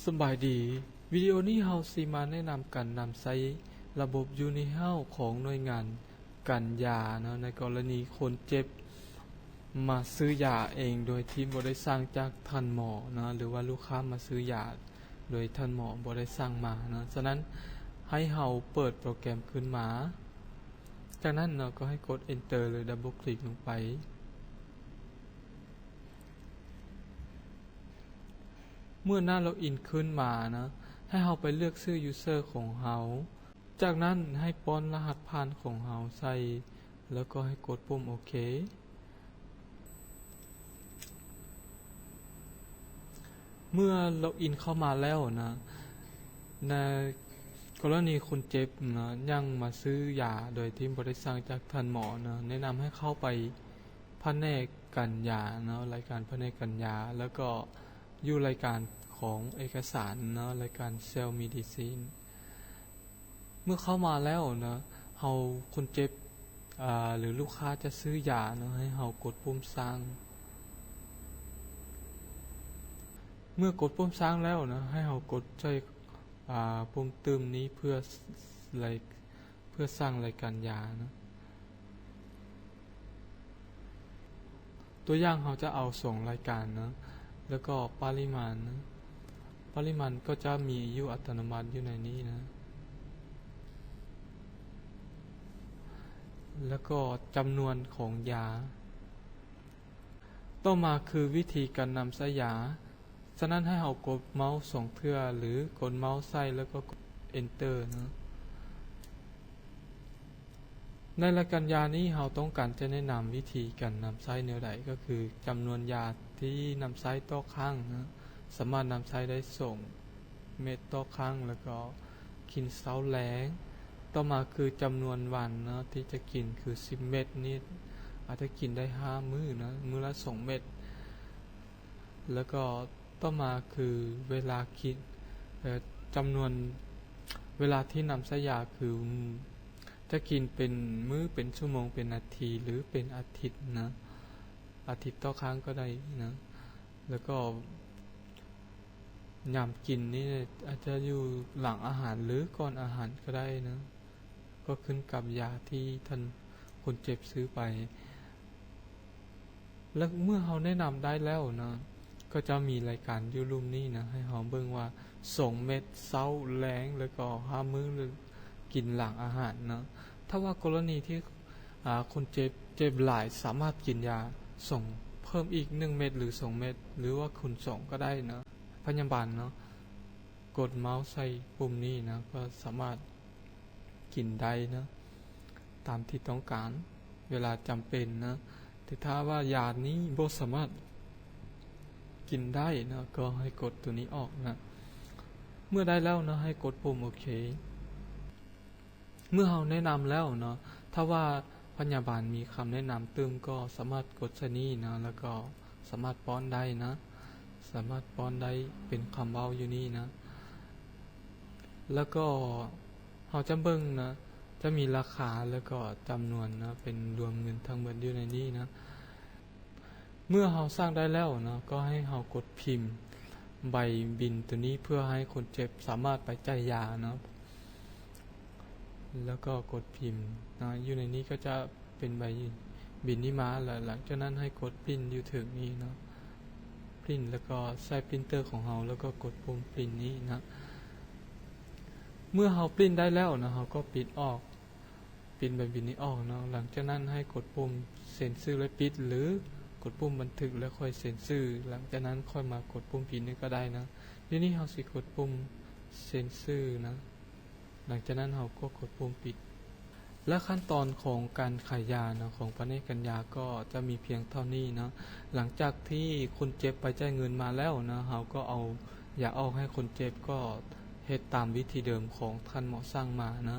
ສະບາຍດີ, ວິດີໂອນີ້ເຮົາຊິມາແນະນຳການນຳໃຊ້ລະບົບຢູນິເຮົາຂອງໜ່ວຍງານການຢາເນາະ, ໃນກໍລະນີຄົນເຈັບມາຊື້ຢາເອງໂດຍທີ່ບໍ່ໄດ້ສັ່ງຈາກທ່ານໝໍເນາະ, ຫຼືວ່າລູກຄ້າມາຊື້ຢາໂດຍທ່ານໝໍບໍ່ໄດ້ສັ່ງມາເນາະ. ສະນັ້ນໃຫ້ເຮົາເປີດໂປຣແກຣມຂຶ້ນມາ, ຈາກນັ້ນເນາະ ກໍໃຫ້ກົດ Enter ຫຼື Double Click ລົງໄປ. ເມື່ອໜ້າລັອກອິນຂຶ້ນມານະ, ໃຫ້ເຮົາໄປເລືອກຊື່ user ຂອງເຮົາ, ຈາກນັ້ນໃຫ້ປ້ອນລະຫັດຜ່ານຂອງເຮົາໃສ່ ແລ້ວກໍໃຫ້ກົດປຸ່ມໂອເຄ. ເມື່ອລັອກອິນເຂົ້າມາແລ້ວນະ, ໃນກໍລະນີຄົນເຈັບນະ ຍັງມາຊື້ຢາໂດຍທີ່ບໍ່ໄດ້ສັ່ງຈາກທ່ານໝໍນະ, ແນະນຳໃຫ້ເຂົ້າໄປ ພະແນກການຢາເນາະ, ລາຍການພະແນກການຢາ ແລ້ວກໍຢູ່ລາຍການຂອງເອກະສານເນາະ, ລາຍການ Sell Medicine. ເມື່ອເຂົ້າມາແລ້ວເນາະ, ເຮົາ ຄົນເຈັບ ອາ ຫຼື ລູກຄ້າຈະຊື້ຢາເນາະ, ໃຫ້ເຮົາກົດປຸ່ມສັ່ງ. ເມື່ອກົດປຸ່ມສັ່ງແລ້ວເນາະ, ໃຫ້ເຮົາກົດໃສ່ ອາ ປຸ່ມຕື່ມນີ້ເພື່ອ ລາຍ ເພື່ອສັ່ງລາຍການຢານະ. ຕົວຢ່າງເຮົາຈະເອົາສອງລາຍການນະ, ແລ້ວກໍປະລິມານນະ, ປະລິມານກໍຈະມີຢູ່ອັດຕະໂນມັດຢູ່ໃນນີ້ນະ, ແລ້ວກໍຈຳນວນຂອງຢາ. ຕໍ່ມາຄືວິທີການນຳໃຊ້ຢາ. ສະນັ້ນໃຫ້ເຮົາກົດເມົາສອງເທື່ອ ຫຼື ກົດເມົາໃສ່ແລ້ວກໍກົດ Enter ເນາະ. ໃນລາຍການຢານີ້ເຮົາຕ້ອງການຈະແນະນຳວິທີການນຳໃຊ້ແນວໃດ, ກໍຄືຈຳນວນຢາທີ່ນຳໃຊ້ຕໍ່ຄັ້ງເນາະ, ສາມາດນຳໃຊ້ໄດ້ສອງເມັດຕໍ່ຄັ້ງ ແລ້ວກໍກິນເຊົ້າແລງ. ຕໍ່ມາຄືຈຳນວນວັນເນາະ ທີ່ຈະກິນ ຄືສິບເມັດນີ້ ອາດຈະກິນໄດ້ຫ້າມື້ເນາະ, ມື້ລະສອງເມັດ. ແລ້ວກໍຕໍ່ມາຄືເວລາກິນ ເອີ ຈຳນວນເວລາທີ່ນຳໃຊ້ຢາ ຄືຈະກິນເປັນມື້ ເປັນຊົ່ວໂມງ ເປັນນາທີ ຫຼື ເປັນອາທິດນະ, ອາທິດຕໍ່ຄັ້ງກໍໄດ້ນະ. ແລ້ວກໍຍາມກິນນີ້ອາດຈະຢູ່ຫຼັງອາຫານ ຫຼື ກ່ອນອາຫານກໍໄດ້ນະ. ກໍຂຶ້ນກັບຢາທີ່ທ່ານຄົນເຈັບຊື້ໄປ. ແລະ ເມື່ອເຮົາແນະນຳໄດ້ແລ້ວນະ, ກໍຈະມີລາຍການຢູ່ລຸ່ມນີ້ນະ, ໃຫ້ເຮົາເບິ່ງວ່າສອງເມັດເຊົ້າແລງ ແລ້ວກໍຫ້າມື້ກິນຫຼັງອາຫານນະ. ຖ້າວ່າກໍລະນີທີ່ ອາ ຄົນເຈັບ ເຈັບຫຼາຍ ສາມາດກິນຢາສອງ ເພີ່ມອີກໜຶ່ງເມັດ ຫຼື ສອງເມັດ ຫຼືວ່າຄູນສອງກໍໄດ້ນະ. ພະຍາບານເນາະ ກົດເມົາໃສ່ປຸ່ມນີ້ນະ ກໍສາມາດ ກິນໄດ້ນະ ຕາມທີ່ຕ້ອງການ ເວລາຈຳເປັນນະ. ແຕ່ຖ້າວ່າຢານີ້ບໍ່ສາມາດກິນໄດ້ນະ ກໍໃຫ້ກົດໂຕນີ້ອອກນະ. ເມື່ອໄດ້ແລ້ວນະ ໃຫ້ກົດປຸ່ມໂອເຄ. ເມື່ອເຮົາແນະນຳແລ້ວເນາະ, ຖ້າວ່າພະຍາບານມີຄຳແນະນຳຕື່ມ ກໍສາມາດກົດໃສ່ນີ້ນະ ແລ້ວກໍສາມາດປ້ອນໄດ້ນະ, ສາມາດປ້ອນໄດ້ເປັນຄຳເວົ້າຢູ່ນີ້ນະ. ແລ້ວກໍເຮົາຈະເບິ່ງນະ ຈະມີລາຄາ ແລ້ວກໍຈຳນວນນະ ເປັນລວມເງິນທັງໝົດຢູ່ໃນນີ້ນະ. ເມື່ອເຮົາສັ່ງໄດ້ແລ້ວເນາະ ກໍໃຫ້ເຮົາກົດພິມໃບບິນໂຕນີ້ ເພື່ອໃຫ້ຄົນເຈັບສາມາດໄປຈ່າຍຢາເນາະ. ແລ້ວກໍກົດພິມເນາະ ຢູ່ໃນນີ້ກໍຈະເປັນໃບບິນນີ້ມາ ແລ້ວຫຼັງຈາກນັ້ນໃຫ້ກົດ Print ຢູ່ເທິງນີ້ເນາະ. Print ແລ້ວກໍໃສ່ Printer ຂອງເຮົາ ແລ້ວກໍກົດປຸ່ມ Print ນີ້ເນາະ. ເມື່ອເຮົາ Print ໄດ້ແລ້ວເນາະ ເຮົາກໍປິດອອກ. ປິດໃບບິນນີ້ອອກເນາະ. ຫຼັງຈາກນັ້ນໃຫ້ກົດປຸ່ມເຊັນຊື່ ແລະ ປິດ ຫຼື ກົດປຸ່ມບັນທຶກ ແລ້ວຄ່ອຍເຊັນຊື່. ຫຼັງຈາກນັ້ນຄ່ອຍມາກົດປຸ່ມ Print ນີ້ກໍໄດ້ນະ. ດຽວນີ້ເຮົາຊິກົດປຸ່ມເຊັນຊື່ນະ. ຫຼັງຈາກນັ້ນເຮົາກໍກົດປຸ່ມປິດ. ແລະ ຂັ້ນຕອນຂອງການຂາຍຢາເນາະ ຂອງພະແນກການຢາກໍຈະມີພຽງເທົ່ານີ້ເນາະ. ຫຼັງຈາກທີ່ຄົນເຈັບໄປຈ່າຍເງິນມາແລ້ວເນາະ ເຮົາກໍເອົາຢາອອກໃຫ້ຄົນເຈັບ ກໍ ເຮັດຕາມວິທີເດີມຂອງທ່ານໝໍສັ່ງມານະ.